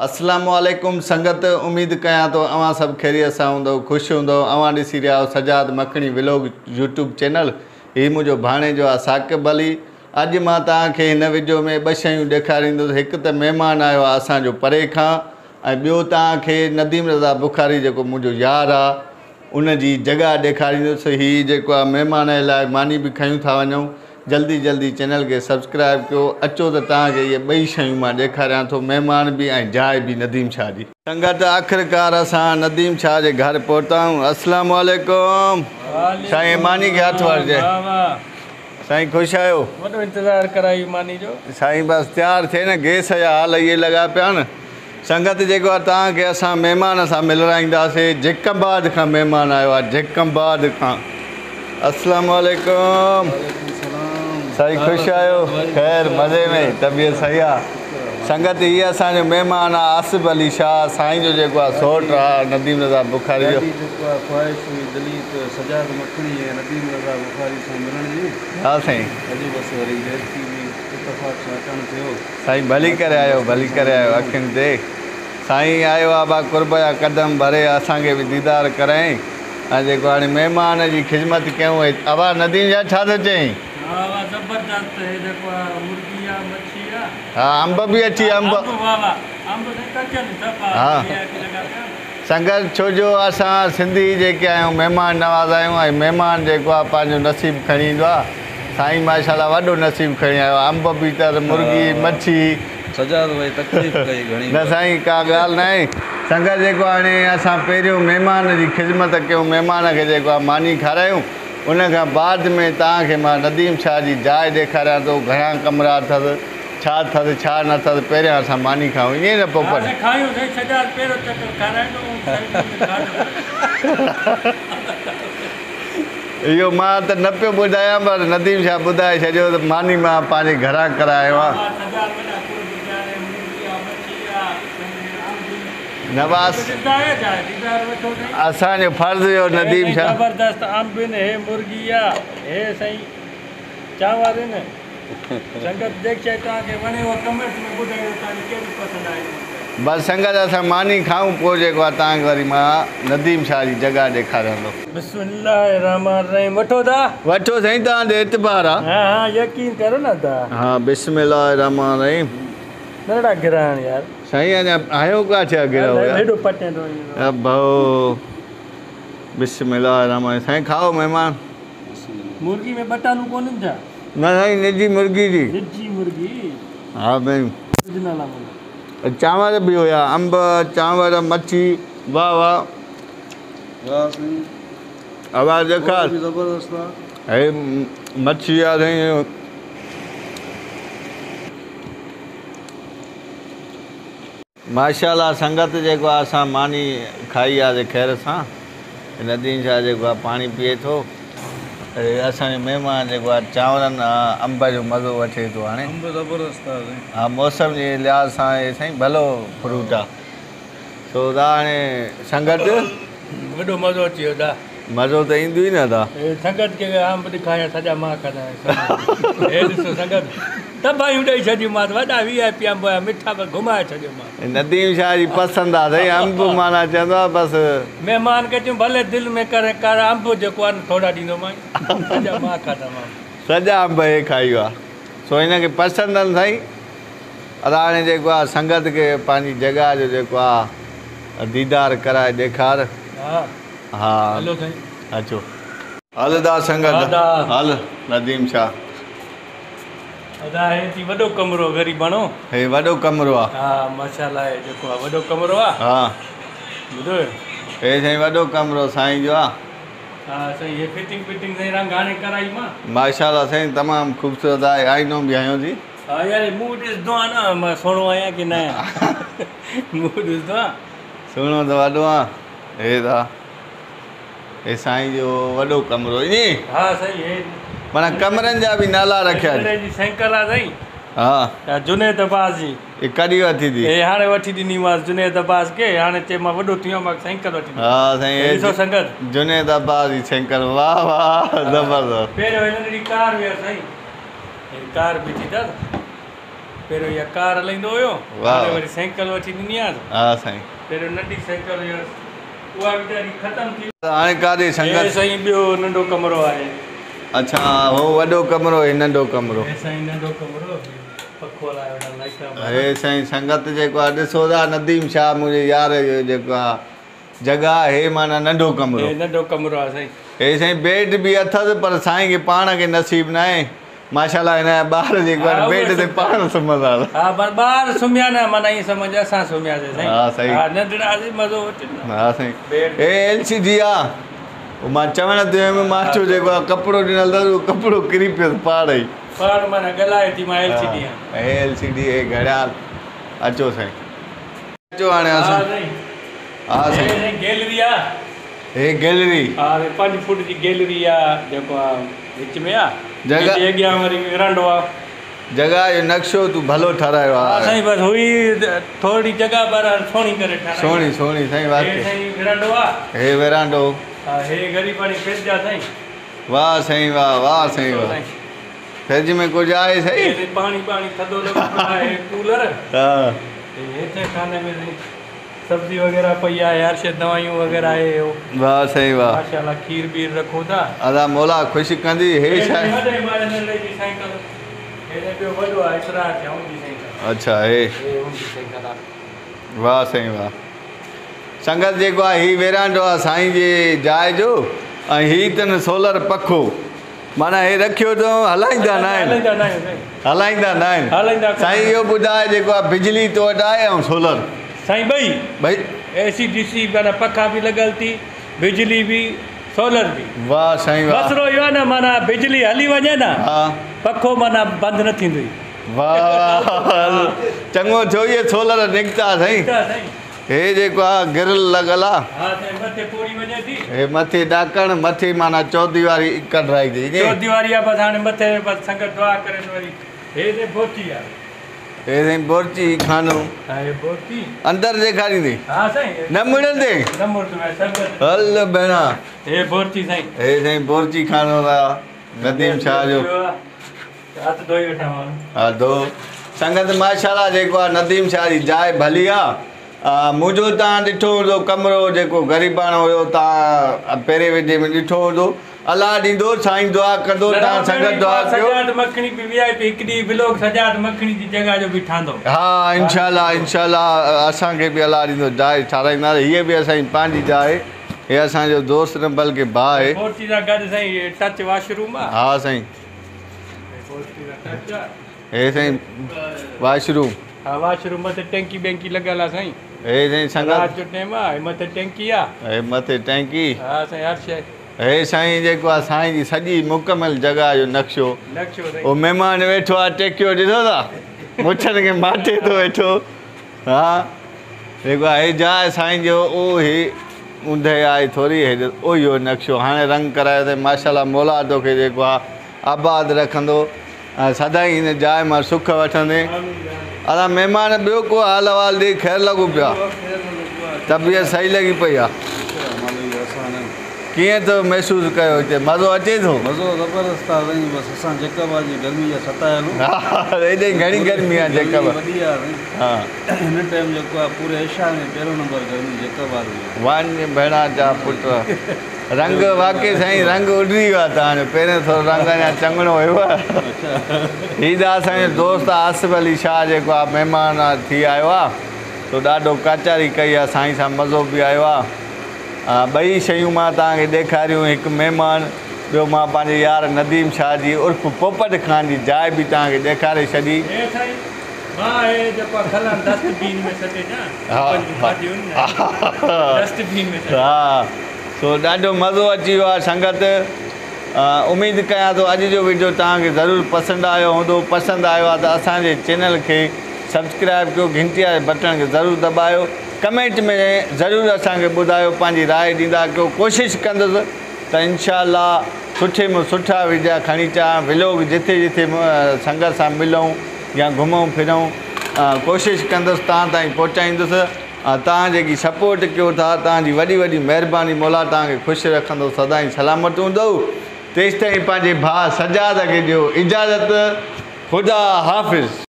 اسلام عليڪم سنگت اميد ڪيان ٿو اوهان سڀ خيريت سان هوندؤ خوش هوندؤ اوهان ڏسي رهيا آهيو سجاد مکڻي ولاگ يوٽيوب چينل هي منهنجو ڀاڻيجو آهي ثاقب علي اڄ مان توهان کي هن وڊيو ۾ ٻه شيون ڏيکاريندس هڪ ته مهمان آيو آهي اسان جو پري کان ۽ ٻيو توهان کي نديم رضا بخاري جيڪو منهنجو يار آهي ان جي جڳهه ڏيکاريندس هي جيڪو آهي مهمان جي لاء ماني به کيون ٿا وڃون جلدي جلدي چينل کي سبسڪرائب ڪيو اچو ته توهان کي اهي ٻئي شيون مان ڏيکاريان ٿو مهمان به ۽ جاء به نديم شاهه جي. سنگت آخرڪار اسان نديم شاهه جي گهر پهتا آهيون اسلام عليڪم سائين ماني کي هٿ وٺجي سائين خوش آهيو. وڏو انتظار ڪرايو ماني جو. سائين بس تيار ٿئي نه گيس جا حال اهي لڳا پيا آهن سنگت جيڪو آهي توهان کي اسان مهمان سان ملرائينداسي جيڪب آباد کان مهمان آيو آهي جيڪب آباد کان اسلام عليڪم سائين خوش آهيو خير مزي ۾ طبيعت صحيح آهي سنگت هي اسان جو مهمان آهي آصف علي شاهه سائين جو جيڪو آهي سوٽ آهي نديم رضا بخاري جو. ڏاڍي جيڪو آهي خواهش هئي دلي ته سجاد مکڻي ۽ نديم رضا بخاري سان ملڻ جي. ها سائين. اڄ بس وري دير ٿي وئي اتفاق سان اچڻ ٿيو. سائين ڀلي ڪري آيو ڀلي ڪري آيو اکين تي سائين آيو آ با قرب جا قدم ڀري اسان کي به ديدار ڪرائين ۽ جيڪو هاڻي مهمان جي خدمت ڪيون ۽ ابا نديم شاهه ڇا ٿو چئين. ها ابا زبردست هي جيڪو آ مرغي آ مڇي آ. ها انب به اچي ويا انب. انب واه واه انب سائين ڪچن صفا ها وي آء پي لڳا پيا آهن. سنگت ڇو جو اسان سنڌي جيڪي آهيون مهمان نواز آهيون ۽ مهمان جيڪو آ پنهنجو نصيب کڻي ايندو آ. سائين ماشاءالله وڏو نصيب کڻي آيو انب به تر مرغي مڇي. سجاد ڀائي تڪليف ڪئي گهڻي نه سائين ڪا ڳالهه ناهي سنگت جيڪو هاڻي اسان پهريون مهمان جي خدمت ڪيون مهمان کي جيڪو آهي ماني کارايون ان کان بعد ۾ توهان کي مان نديم شاهه جي جاء ڏيکاريان ٿو گهڻا ڪمرا اٿس ڇا اٿس ڇا نه اٿس پهريان اسان ماني کائون ائين نه ها پوپٽ. سائين کايون سائين سجاد پهريون چڪر کارائيندو ۽ سائين کاڌو. اهو مان ته نه پيو ٻڌايان پر نديم شاهه ٻڌائي ڇڏيو ته ماني مان پنهنجي گهران ڪرايو آهيان. نه بس اسان جو فرض هيو نديم شاهه. بس سنگت اسان ماني کائون پوء جيڪو آهي توهان کي وري مان نديم شاهه جي جڳهه ڏيکاريان ٿو. بسم الله الرحمٰن الرحيم وٺو ٿا. وٺو سائين توهان تي اعتبار آ. ها ها يقين ڪرو نه ٿا. ها بسم الله الرحمٰن الرحيم. ننڍڙا گرهڻ يار. سائين اڃا آيو ڪاٿي آ گرهه يار. هيڏو پٽين ٿو. ابو بسم الله الرحمٰن الرحيم سائين کائو مهمان. مرغي ۾ ٻٽالو ڪونهن ڇا؟ نه سائين نجي مرغي جي. نجي مرغي. ها سائين. اوريجنل آ معنيٰ. چانور به هيا انب چانور مڇي واه واه. واه سائين. آواز ڏيکار. به زبردست آ. هي مڇي آ سائين. ماشاءالله سنگت جيڪو آ اسان ماني کائي آ سي خير سان نديم شاهه جيڪو آ پاڻي پيئي ٿو ۽ اسان جو مهمان جيڪو آ چانورن انب جو مزو وٺي ٿو هاڻي. انب زبردست آ سائين. ها موسم جي لحاظ سان هي سائين ڀلو فروٽ آ سو دا هاڻي سنگت. وڏو مزو اچي ويو دا. مزو ته ايندو ئي نه دا. هي سنگت کي انب ڏيکاريان سڄا مان کاڌا هي ڏسو سنگت. تباهيون ڏئي ڇڏيومانس وڏا وي آء پي انب هيا مٺا پر گهمائي ڇڏيومانس. نديم شاهه جي پسند آ سائين انب معنيٰ چوندو آ بس. مهمان کي چيم ڀلي دل ۾ ڪرين ڪر انب جيڪو آ نه ٿورا ڏيندومانء سڄا مان کاڌا مان. سڄا انب هي کائي ويو آ سو هن کي پسند آهن سائين ادا هاڻي جيڪو آ سنگت کي پنهنجي جڳهه جو جيڪو آ ديدار ڪرائي ڏيکار. ها ها هلو سائين. اچو هل دا سنگت هل نديم شاهه. ادا هي ٿي وڏو ڪمرو غريباڻو. هي وڏو ڪمرو آ. ها ماشاءالله هي جيڪو آ وڏو ڪمرو آ. ها ٻڌو. هي سائين وڏو ڪمرو سائين جو آ. ها سائين هي فٽنگ بٽنگ سائين رنگ هاڻي ڪرائي مان. ماشاءالله سائين تمام خوبصورت آهي آئينو به هنيو ٿي. ها يار مون ڏسندو آ نه مان سهڻو آهيان ڪي نه آهيان مون ڏسندو آ. سهڻو ته وڏو آ هي ته. هي سائين جو وڏو ڪمرو ائين؟ ها سائين هي معنيٰ ڪمرن جا به نالا رکيا آهن. هن جي سائيڪل آ سائين. ها. جنيد عباس جي. هي ڪڏهن وٺي ٿي؟ هي هاڻي وٺي ڏني مانس جنيد عباس کي هاڻي چي مان وڏو ٿي ويو آهيان مان سائيڪل وٺي ڏي. ها سائين هي ڏسو سنگت. جنيد عباس جي سائيڪل واه واه زبردست. پهريون هي ننڍڙي ڪار هئي سائين هي ڪار بيٺي اٿس. पहिरियों इहा कार हलाईंदो हुयो हाणे वरी साइकिल वठी ॾिनी आहे। हा साईं पहिरियों नंढी साइकिल हुयसि उहा वीचारी ख़तमु थी। हाणे काॾे संगत साईं ॿियो नंढो कमिरो आहे। अच्छा हो वॾो कमिरो हे नंढो कमिरो। हे साईं नंढो कमिरो पखो हलाए वॾा लाइटा। हे साईं संगत जेको आहे ॾिसो था नदीम शाह मुंहिंजे यार जो जेको आहे जॻह हे माना नंढो कमिरो। हे नंढो कमिरो आहे साईं। हे साईं बेड बि अथसि पर साईं खे पाण खे नसीब न आहे। माशाल्लाह हिन ॿार जेको आहे बेड ते पाण सुम्हंदा। हा पर ॿार सुम्हिया न माना ईअं सम्झ असां सुम्हियासीं साईं। हा साईं हा नंढड़ा मज़ो अचे न। हा साईं हे एलसीडी आहे मां चवण ते हुयुमि मां चयो जेको आहे कपिड़ो ॾिनल अथसि उहो कपिड़ो किरी पियोसि पाण ई पाण माना ॻाल्हाए थी मां एलसीडी आहे। हे एलसीडी हे घड़ियाल। अचो साईं अचो हाणे असां। हा साईं गैलरी आहे। हे गैलरी हा 5 फुट जी गैलरी आहे जेको आहे विच में आहे जगह अॻियां वरी वरांडो आहे। जगह जो नक्शो तूं भलो ठारायो आहे। साईं बसि हुई थोरी जगह पर सोणी करे ठाराई। सोणी सोणी साईं वाकई। साईं वरांडो आहे। हे वरांडो हा हे ग़रीबाणी फ्रिज आहे साईं। वाह साईं वाह वाह साईं वाह। फ्रिज में कुझु आहे साईं? पाणी पाणी थधो लॻो आहे कूलर। हा हेठे खाने में सब्ज़ी वग़ैरह पई आहे हर शइ दवाइयूं वग़ैरह आहे। वाह साईं वाह माशाल्लाह खीर बीर रखो था। अदा मौला ख़ुशि कंदी। हे साईं अच्छा हे वाह साईं वाह। संगत जेको आहे हीउ वेरांडो आहे साईं जे जाइ जो ऐं हीउ अथनि सोलर पखो माना हे रखियो अथऊं हलाईंदा न आहिनि। हलाईंदा न आहिनि साईं। इहो ॿुधाए जेको आहे बिजली तो वटि आहे ऐं सोलर साईं ॿई ॿई एसी डीसी माना पखा बि लॻल थी बिजली बि सोलर बि। वाह साईं वाह। मसइलो इहो आहे न माना बिजली हली वञे न हा पखो माना बंदि न थींदो ई। वाह चङो थियो इहे सोलर निकिता साईं। हे जेको आहे ग्रिल लॻल आहे। हा साईं मथे पोड़ी वञे थी। हे मथे ॾाकण मथे माना चौदीवारी कढाई अथई। चौदीवारी आहे बसि हाणे मथे बसि संगत दुआ करे वरी। हे ते बोची आहे। हे साईं बोर्ची खानो। हा हे बोर्ची अंदरि ॾेखारींदी। हा साईं न मुड़ंदे न मुड़ंदो संगत हल भेणा। हे बोर्ची साईं। हे साईं बोर्ची खानो आहे नदीम शाह जो। हथ धोई वेठा हा धो संगत माशाल्लाह जेको आहे नदीम शाह जी जाइ भली आहे। मुंहिंजो तव्हां ॾिठो हूंदो कमिरो जेको ग़रीबाणो हुयो तव्हां पहिरें वीडियो में ॾिठो हूंदो। अलाह ॾींदो साईं दुआ कंदो तव्हां संगत दुआ कयो। सजाद मखणी बि वीआईपी हिकु ॾींहुं ब्लॉग सजाद मखणी जी जॻह जो बि ठहंदो। हा इंशाल्लाह इंशाल्लाह असांखे बि अलाह ॾींदो जाइ ठाराईंदा। हीअ बि असांजी पंहिंजी जाइ हे असांजो दोस्त न बल्कि भाउ आहे। बोर्ची सां गॾु साईं टच वाशरूम आहे। हा साईं हे साईं वाशरूम। हा वाशरूम मथे टैंकी बैंकी लॻल आहे साईं। हे साईं संगत राति जो टाइम आहे मथे टैंकी आहे। हे मथे टैंकी। हा साईं हर शइ। हे साईं जेको आहे साईं जी सॼी मुकमल जॻह जो नक्शो नक्शो उहो महिमान वेठो आहे टेकियो ॾिसो था मुछनि खे माटे थो वेठो। हा जेको आहे हे जाइ साईं जो उहो ही ऊंधे आहे थोरी हे उहो इहो नक्शो हाणे रंग करायो अथई माशाल्लाह मौला तोखे जेको आहे आबाद रखंदो ऐं सदाईं हिन जाइ मां सुख वठंदे। अदा महिमान ॿियो को हाल अहिवाल ॾे ख़ैर लॻो पियो आहे? तबियत सही लॻी पई आहे? कीअं थो महसूसु कयो हिते मज़ो अचे थो? मज़ो ज़बरदस्त आहे साईं। बसि असां जेकब जी गर्मी जा सतायल हा हेॾे घणी गर्मी आहे जेकब वॾी आहे। हा हिन टाइम जेको आहे पूरे एशिया में पहिरियों नंबर गर्मी जेकब आहे। वञ भेणा जा पुट रंग वाकई साईं रंग उॾरी वियो आहे तव्हांजो। पहिरियों थोरो रंग अञा चङणो हुयो। हीअ त असांजो दोस्त आसिफ़ अली शाह जेको आहे महिमान थी आयो आहे तो ॾाढो काचारी कई आहे साईं सां मज़ो बि आयो आहे। ॿई शयूं मां तव्हांखे ॾेखारियूं हिकु महिमान ॿियो मां पंहिंजे यार नदीम शाह जी उर्फ़ पोपट खान जी जाइ बि तव्हांखे ॾेखारे छॾी। हा सो ॾाढो मज़ो अची वियो आहे संगत। उमेद कयां थो अॼु जो वीडियो तव्हांखे ज़रूरु पसंदि आयो हूंदो। पसंदि आयो आहे त असांजे चैनल खे सब्सक्राइब कयो, घंटी वारे बटण खे ज़रूरु दॿायो, कमेंट में ज़रूरु असांखे ॿुधायो, पंहिंजी राय ॾींदा कयो। कोशिशि कंदुसि त इनशाला सुठे में सुठा वीडियो खणी अचां, व्लॉग जिथे जिथे संगत सां मिलूं या घुमूं फिरूं, कोशिशि कंदुसि तव्हां ताईं पहुचाईंदुसि। तव्हां जेकी सपोर्ट कयो था तव्हांजी वॾी वॾी महिरबानी। मौला तव्हांखे ख़ुशि रखंदो, सदाईं सलामत हूंदो। तेसि ताईं पंहिंजे भाउ सजाद खे ॾियो इजाज़त। ख़ुदा हाफ़िज़।